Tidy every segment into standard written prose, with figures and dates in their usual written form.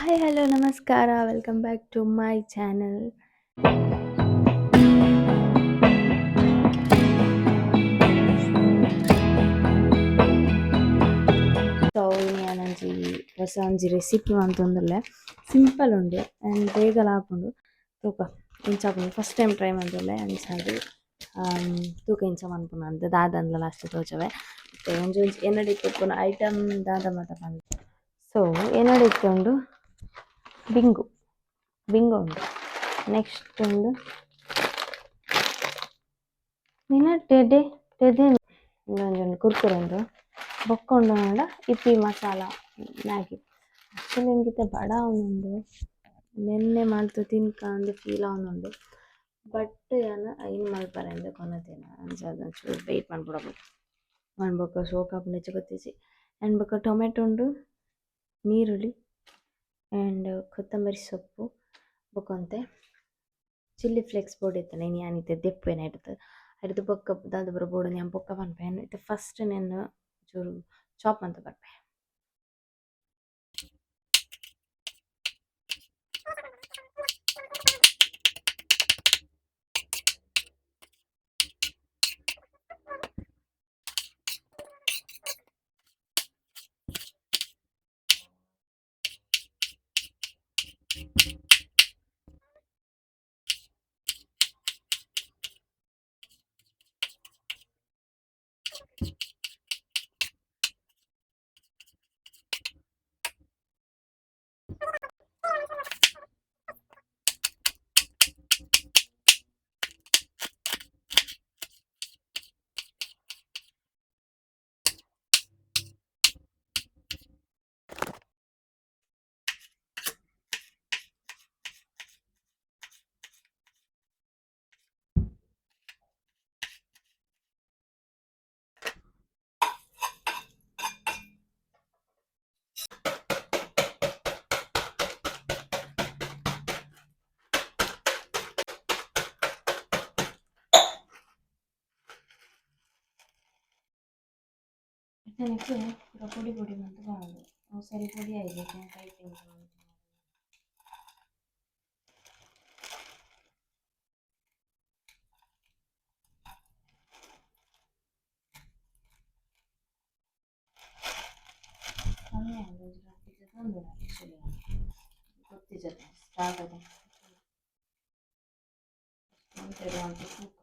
Hi, hello, ನಮಸ್ಕಾರ. Welcome back to my channel. So ಇನಿ ಯಾನೊಂಜಿ ಪೊಸ ಒಂಜಿ ರೆಸಿಪಿ ಮಂತೊಂದುಲ್ಲೆ. ಸಿಂಪಲ್ ಉಂಡು ಆ್ಯಂಡ್ ಬೇಗಲ ಆಪುಂಡು. ತೂಕ ಎಂಚ ಆಪುಂಡು, ಫಸ್ಟ್ ಟೈಮ್ ಟ್ರೈ ಮಂತೊಂದುಲ್ಲೆ. ಅಂಚಾದ್ ತೂಕ ಎಂಚ ಮನ್ಪುನ ಅಂದ್ ದಾದಂದ್ಲ ಲಾಸ್ಟ್ ತೋಜವೆ. ಬೊಕ ಒಂಜಿ ಒಂಜಿ ಎನ್ನಡ ಇಪ್ಪುನ ಐಟಮ್ ದಾದ ಮಾತ ಪನ್ಪ. ಸೊ ಎನ್ನಡ ಇತ್ತೆ ಉಂಡು ಬಿಂಗು ಬಿಂಗೋ ಉಂಡು. ನೆಕ್ಸ್ಟ್ ಉಂಡು ನಿನ ಟೆಡೆ ಟೆದೆ ಉಂದೊಂಜಿ ಉಂಡು ಕುರ್ಕುರೆ ಉಂಡು. ಬೊಕ್ಕ ಉಂಡು ಪಂಡ ಇಪ್ಪಿ ಮಸಾಲ ಮ್ಯಾಗಿ. ಆಕ್ಚುಲಿ ಎಂಕ್ ಇತ್ತೆ ಬಡ ಆವೊಂದುಂಡು, ನೆನ್ನೆ ಮಲ್ತ್ ತಿನ್ಕ ಅಂದ್ ಫೀಲ್ ಆವೊಂದುಂಡು. ಬಟ್ ಯಾನ್ ಐನ್ ಮಲ್ಪರೆ ಅಂದ್ ಕೊನೊತಿನ ಅಂಚಾದ್ ಒಂಚೂರು ವೈಟ್ ಮನ್ಪೊಡಾಪುಂಡು. ಆಂಡ್ ಬೊಕ್ಕ ಶೋಕ್ ಆಪುಂಡು ಹೆಚ್ಚ ಗೊತ್ತಿಜ್ಜಿ. ಆ್ಯಂಡ್ ಬೊಕ್ಕ ಟೊಮೆಟೊ ಉಂಡು, ನೀರುಳ್ಳಿ ಆ್ಯಂಡ್ ಕೊತ್ತಂಬರಿ ಸೊಪ್ಪು, ಬೊಕ ಒಂತೆ ಚಿಲ್ಲಿ ಫ್ಲೇಕ್ಸ್ ಬೋಡಿತ್ತುಂಡ ಇನಿ ಯಾನ್ ಇತ್ತೆ ದೆಪ್ಪುವೆ ಐಡ್ದ್. ಐಡ್ದ್ ಬೊಕ್ಕ ದಾದ ಪೂರ ಬೋಡು ಯಾನ್ ಬೊಕ್ಕ ಪನ್ಪೆ. ಯಾನ್ ಇತ್ತೆ ಫಸ್ಟ್ ನೆನ್ ಚೂರು ಚಾಪ್ ಮಂತ್ ಬರ್ಪೆ. ಇತ್ತೆ ಪೂರ ಪೊಡಿ ಪೊಡಿ ಮಂತ್ ಪಾಡೊಡು. ಅವು ಸರಿ ಪೊಡಿ ಆಯಿಜಿ, ಕೈಟ್ ಎಂಚ ಮನ್ಪುನ. ಕಮ್ಮಿ ಆಂಡ್ ಒಂಜಿ ತಂದುಡ ಆಕ್ಚುಲಿ ಗೊತ್ತಿಜ್ಜತೆ ಸ್ಟಾರ್ಟ್ ಆದ್ ಒಂತೆ ತೂಕ.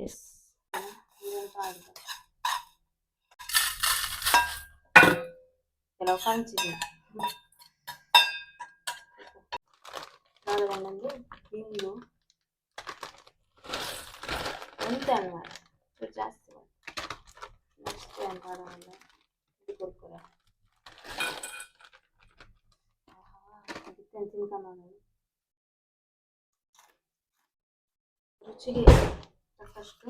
ಎಸ್, ಪಾಡ್ದ ಕೆಲವು ಕಂಚಿದ ದಾದ ಬಿಂದು ಒಂತೆ ಅನ್ಮಾರ ಚೂರು ಜಾಸ್ತಿ. ನೆಕ್ಸ್ಟ್ ಏನು ಪಾಡೋಣ? ಇದು ಕುರ್ಕುರೆ. ತಿನ್ಕೊಂಡ್ ರುಚಿಗೆ ತಕ್ಕಷ್ಟು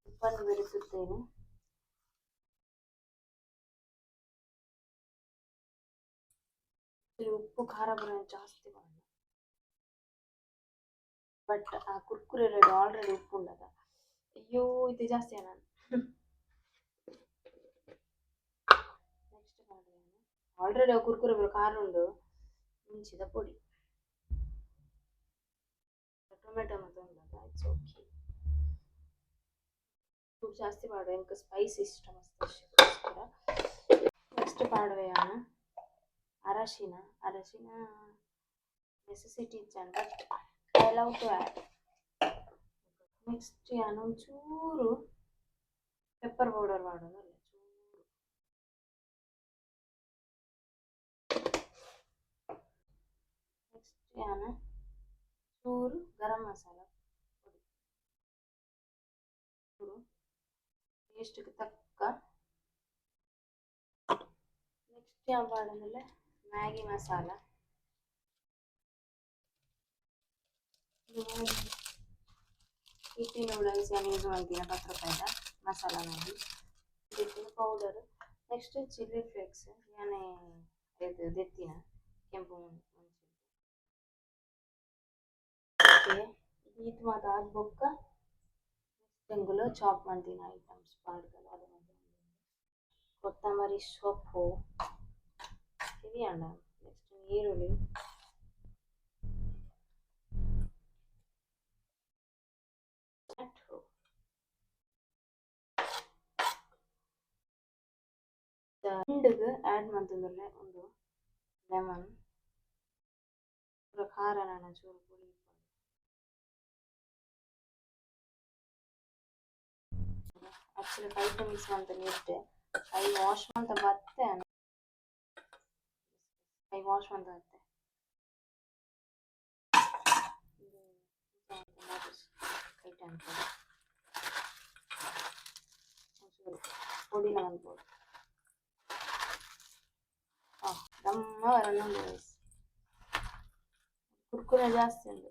ಉಪ್ಪನ್ನು ಬೆರೆಸುತ್ತೇನೆ. ಉಪ್ಪು ಖಾರ ಪೂರ ಜಾಸ್ತಿ ಪಾಡ್ನ, ಬಟ್ ಆ ಕುರ್ಕುರೆ ಆಲ್ರೆಡಿ ಉಪ್ಪು ಉಂಡದ. ಅಯ್ಯೋ, ಇದು ಜಾಸ್ತಿ ನಾನು ನೆಕ್ಸ್ಟ್ ಪಾಡುವೆ. ಆಲ್ರೆಡಿ ಆ ಕುರ್ಕುರೆ ಪೂರ ಖಾರ ಉಂಡು. ಮುಂಚಿದ ಪೊಡಿ, ಟೊಮೆಟೊ ಮತ್ತು ಉಂಡಲ್ಲ, it's okay. ಚೂರು ಜಾಸ್ತಿ ಮಾಡುವ, ಎಂಕ್ ಸ್ಪೈಸ್ ಇಷ್ಟ ಮಸ್ತ್. ಅಷ್ಟಕ್ಕೋಸ್ಕರ. ನೆಕ್ಸ್ಟ್ ಪಾಡುವೆ ಯಾನು ಅರಶಿನ. ಅರಶಿನ necessity ಇಜ್ಜಂಡ್, but I love to add. Next ಯಾನ್ ಒಂಚೂರು ಪೆಪ್ಪರ್ ಪೌಡರ್ ಪಾಡೊಂದುಲ್ಲೆ ಚೂರು. ನೆಕ್ಸ್ಟ್ ಯಾನ್ ಚೂರು ಗರಂ ಮಸಾಲ ಪೊಡಿ, ಚೂರು ಟೇಸ್ಟ್ಗ್ ತಕ್ಕ. ನೆಕ್ಸ್ಟ್ ಯಾನ್ ಪಾಡೊಂದುಲ್ಲೆ ಮ್ಯಾಗಿ ಮಸಾಲ. ಇಪ್ಪಿ ನೂಡಲ್ಸ್ ಯಾನ್ ಯೂಸ್ ಮಲ್ದಿನ 10 ರೂಪಾಯಿದ ಮಸಾಲ ಮ್ಯಾಗಿ ದೆತ್ತಿನ ಪೌಡರ್. ನೆಕ್ಸ್ಟ್ ಚಿಲ್ಲಿ ಫ್ಲೇಕ್ಸ್ ಯಾನ್ ಇದು ದೆತ್ತಿನ ಕೆಂಪು ಮೆಣಸಿನ. ಓಕೆ, ಈತ್ ಮಾತ ಆದ್ ಬೊಕ್ಕ ಎಂಕುಲು ಚಾಪ್ ಮಲ್ದಿನ ಐಟಮ್ಸ್ ಪಾಡ್ದ್ ಕೊತ್ತಂಬರಿ ಸೊಪ್ಪು ಹೆವಿ ಆಂಡ. ನೆಕ್ಸ್ಟ್ ನೀರುಳ್ಳಿ, ತುಂಡುಗ್ ಆಡ್ ಮಂತೊಂದುಲ್ಲೆ ಉಂದು ಲೆಮನ್. ಪೂರ ಖಾರ ನನ ಚೂರು ಪುಳಿ ಇಪ್ಪೊಡು. ಆಕ್ಚುಲಿ ಕೈಟ್ ಮಿಕ್ಸ್ ಮಂತುಂಡ ಎಡ್ಡೆ. ಕೈ ವಾಶ್ ಮಂತ ಬತ್ತೆ ಯಾನ್. ಕೈ ವಾಶ್ ಮಂತ ಬತ್ತೆ. ಕೈಟ್ ಅನ್ಪೊಡು ಒಂಚೂರು ಪೊಡಿಲ ಮನ್ಪೊಡು. ದಮ್ಮ ಬರೊಂದುಂಡು ಗೈಸ್. ಕುರ್ಕುರೆ ಜಾಸ್ತಿ ಉಂಡು.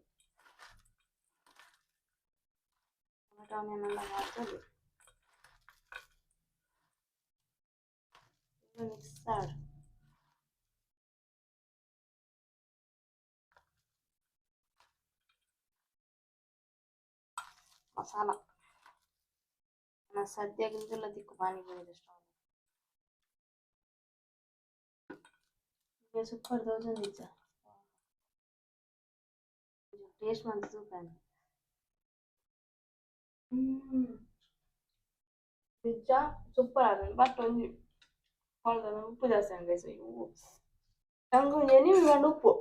ಟೊಮೆಟೊ ಆನಿಯನ್ ಎಲ್ಲ ಹಾಕೋದು ಮಿಕ್ಸ್ ಆಡ್. ಮಸಾಲ ಸದ್ಯಕ್ಕೆ ಇಂಚಲ ತಿಕ್ಕು ಪಾನಿಪುರಿ ಸ್ಟಾಲ್. ಸೂಪರ್ ತೋಜೊಂದಿಜ್ಜ? ಟೇಸ್ಟ್ ಮಂತ್ ತೂಪ. ನಿಜ ಸೂಪರ್ ಆತುಂಡು, ಬಟ್ ಒಂಜಿ ಉಪ್ಪು ಜಾಸ್ತಿ ಆಂಡ್ ಗೈಸ್. ಎಂಕ್ ಒಂಜಿ ಎನಿಮಿ ಪಂಡ ಉಪ್ಪು.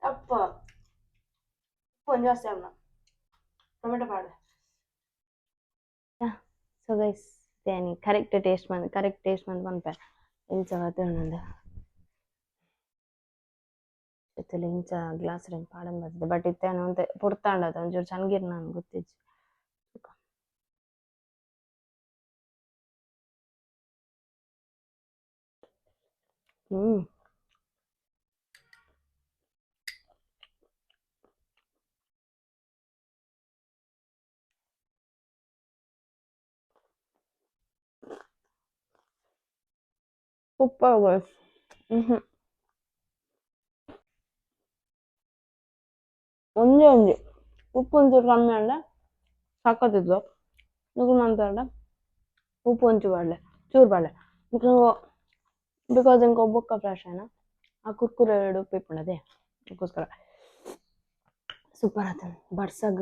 ಅಪ್ಪ ಉಪ್ಪು ಒಂಜಿ ಜಾಸ್ತಿ ಆಪುಂಡು. ಟೊಮೆಟೊ ಪಾಡ್ವೆ. ಸೊ ಗೈಸ್, ಕರೆಕ್ಟ್ ಟೇಸ್ಟ್ ಮಂತ್, ಕರೆಕ್ಟ್ ಟೇಸ್ಟ್ ಮಂತ್ ಪನ್ಪೆ ಎಂಚ ಬತ್ತುಂಡು. ಇತ್ತಲೆ ಇಂಚ ಗ್ಲಾಸ್ ಪಾಡೊಂದು ಬರ್ತದೆ, ಬಟ್ ಇತ್ತೆ ಯಾನ್ ಒಂತೆ ಪೊರ್ತಾಂಡತ ಒಂಚೂರು ಚಂಗಿರ್ ನಾನು ಗೊತ್ತಿಜ್ಜಿ. ಹ್ಮ್ ಸೂಪರ್ ಗೈಸ್. ಹ್ಮ್ ಒಂಜೇ ಒಂಜಿ ಉಪ್ಪು ಒಂಚೂರು ಕಮ್ಮಿ ಆಂಡ ಸಕ್ಕತ್ತಿತ್ತು. ನಿಕುಲು ಮಂತರ್ಡ ಉಪ್ಪು ಒಂಚೂರು ಪಾಡ್ಲೆ, ಚೂರು ಪಾಡ್ಲೆ. Because ಎಂಕ್ ಬೊಕ್ಕ ಫ್ಲಾಶ್ ಆಯಿನ ಆ ಕುರ್ಕುರೆ ಉಪ್ಪು ಇಪ್ಪುಂಡು, ಅದೇ ಅದಕ್ಕೋಸ್ಕರ. ಸೂಪರ್ ಆತುಂಡು. ಬರ್ಸಗ್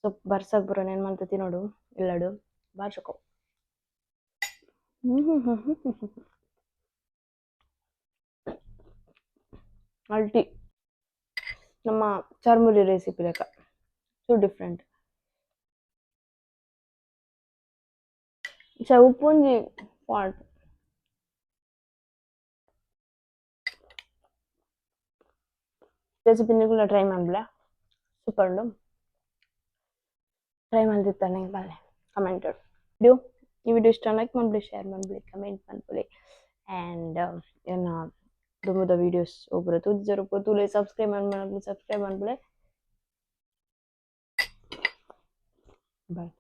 ಸೊಪ್ಪು ಬರ್ಸಗ್ ಪೂರ ನೆನ್ ಮಂತ್ ತಿನೊಡು ಇಲ್ಲಡ್ ಬಾರಿ ಶೋಕು. ಅಲ್ಟಿ ನಮ್ಮ ಚರ್ಮುರಿ ರೆಸಿಪಿ ಲೆಕ್ಕ, ಚೂರು ಡಿಫ್ರೆಂಟ್. ಚ ಉಪ್ಪು ಒಂಜಿ ಫಾಲ್ಟ್. ರೆಸಿಪಿ ನಿಕುಲ ಟ್ರೈ ಮನ್ಪುಲೆ, ಸೂಪರ್ ಉಂಡು. ಟ್ರೈ ಮಲ್ತಿತ್ತಂಡ ಎಂಕ್ ಪನ್ಲೆ ಕಮೆಂಟ್. ವಿಡಿಯೋ ಈ ವಿಡಿಯೋ ಇಷ್ಟ ಲೈಕ್ ಮನ್ಪುಲೆ, ಶೇರ್ ಮನ್ಪುಲೆ, ಕಮೆಂಟ್ ಮನ್ಪುಲೆ. ಆ್ಯಂಡ್ ಎನ್ನ ದುಂಬುದ ವೀಡಿಯೋಸ್ ಒಬ್ಬರು ತೂದಿಜರ್ ತೂಲೆ, ಸಬ್ಸ್ಕ್ರೈಬ್ ಮನ್ಪುನಕುಲು ಸಬ್ಸ್ಕ್ರೈಬ್ ಮನ್ಪುಲೆ. ಬಾಯ್.